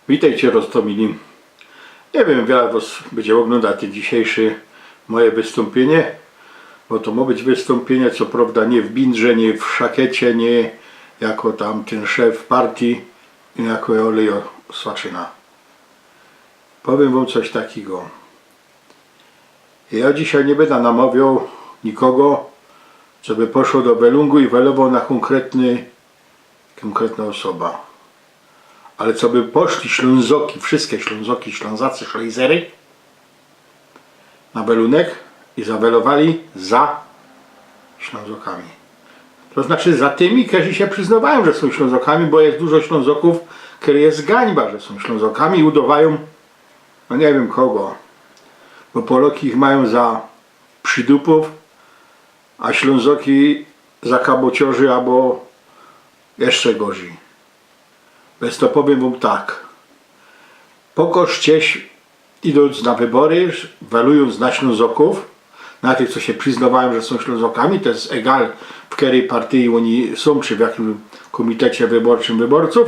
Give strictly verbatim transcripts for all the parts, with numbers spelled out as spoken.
Witejcie, Roztomili. Niy wiym, wiela z wŏs bydzie ôglōndać te dzisiejsze moje wystōmpiynie, bo to mŏ być wystōmpiynie, co prŏwda niy w bindrze, niy w szakecie, niy jako tam tyn szef partyje, jako Leo Swaczyna. Powiym wōm coś takigo. Jŏ dzisiej niy byda namŏwiŏł nikogo, co by poszoł do welōngu i welowoł na kōnkretny, kōnkretnŏ ôsoba. Ale co by poszli Ślōnzoki, wszyjske Ślōnzoki, Ślōnzacy, Szlejzery na welōnek i zawelowali za Ślōnzokami. To znaczy za tymi, kerzy sie przyznŏwajōm, że sōm Ślōnzokami, bo je dużo Ślōnzokōw, kerym je gańba, że sōm Ślōnzokami i udŏwajōm, no niy wiym kogo, bo Poloki ich majōm za przidupōw, a Ślōnzoki za kabociŏrzy abo jeszcze gorzij. Wiync to powiym wōm tak. Pokŏżcie, idōnc na wybory, welujōnc na Ślōnzokōw, na tych, co sie przyznŏwajōm, że sōm Ślōnzokami, to je egal, w keryj partyji ôni sōm, czy w jakim kōmitecie wyborczym wyborcōw,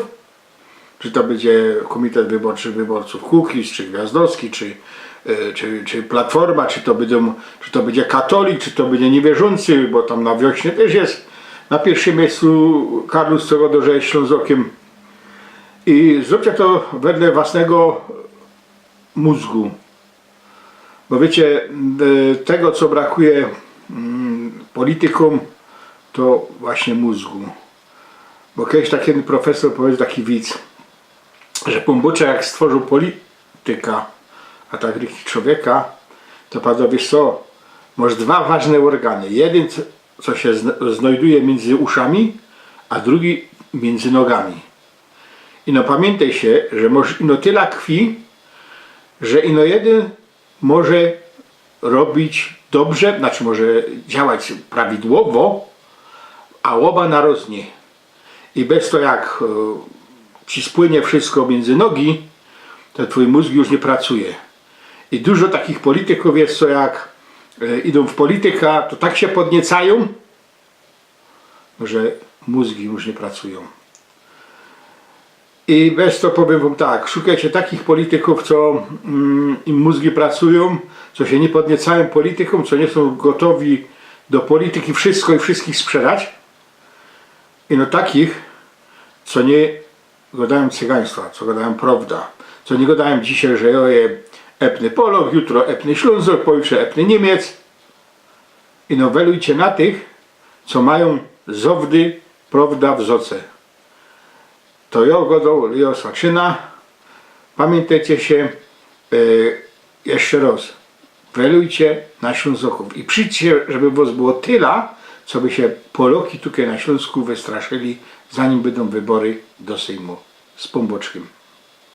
czy to bydzie Kōmitet Wyborczy Wyborcōw Kukiz, czy Gwiazdowski, czy, e, czy, czy Platforma, czy to bydōm, czy to bydzie katolik, czy to bydzie niywierzōncy, bo tam na Wiośnie tyż je na piyrszym miyjscu Karlus, co gŏdŏ, że je Ślōnzokym. I zrōbcie to wedle własnego mōzgu. Bo wiycie, e, tego, co brakuje, mm, politykōm, to właśnie mōzgu. Bo kejś tak jedyn profesōr powiedzioł taki wic, że Pōnbōczek jak stworzōł polityka, a tak richtig człowieka, to padŏ, wiysz co, mŏsz dwa ważne ôrgany. Jedyn, co, co sie zn-, znŏjduje miyndzy uszami, a drugi miyndzy nogami. Ino pamiyntej sie, że mŏsz ino tela krwi, że ino jedyn może robić dobrze, znaczy może działać prawidłowo, a ôba naroz niy. I bez to, jak, e, ci spłynie wszysko miyndzy nogi, to twōj mōzg już niy pracuje. I dużo takich politykōw je, co jak, e, idōm w polityka, to tak sie podniecajōm, że mōzgi już niy pracujōm. I bez to powiym wōm tak, szukejcie takich politykōw, co, mm, im mōzgi pracujōm, co sie niy podniecajōm politykōm, co niy sōm gotowi do polityki wszysko i wszyskich sprzedać. Ino takich, co niy gŏdajōm cygaństwa, co gŏdajōm prŏwda. Co niy gŏdajōm dzisiej, że jŏ je epny Polok, jutro epny Ślōnzok, pojutrze epny Niymiec. Ino welujcie na tych, co majōm zŏwdy prŏwda w zŏce. To jŏ gŏdōł Leo Swaczyna. Pamiyntejcie sie, e, jeszcze roz. Welujcie na Ślōnzokōw i przidźcie, żeby wŏs było tela, co by sie Poloki tukej na Ślōnsku wystraszyli, zanim bydōm wybory do Sejmu z Pōnbōczkiym.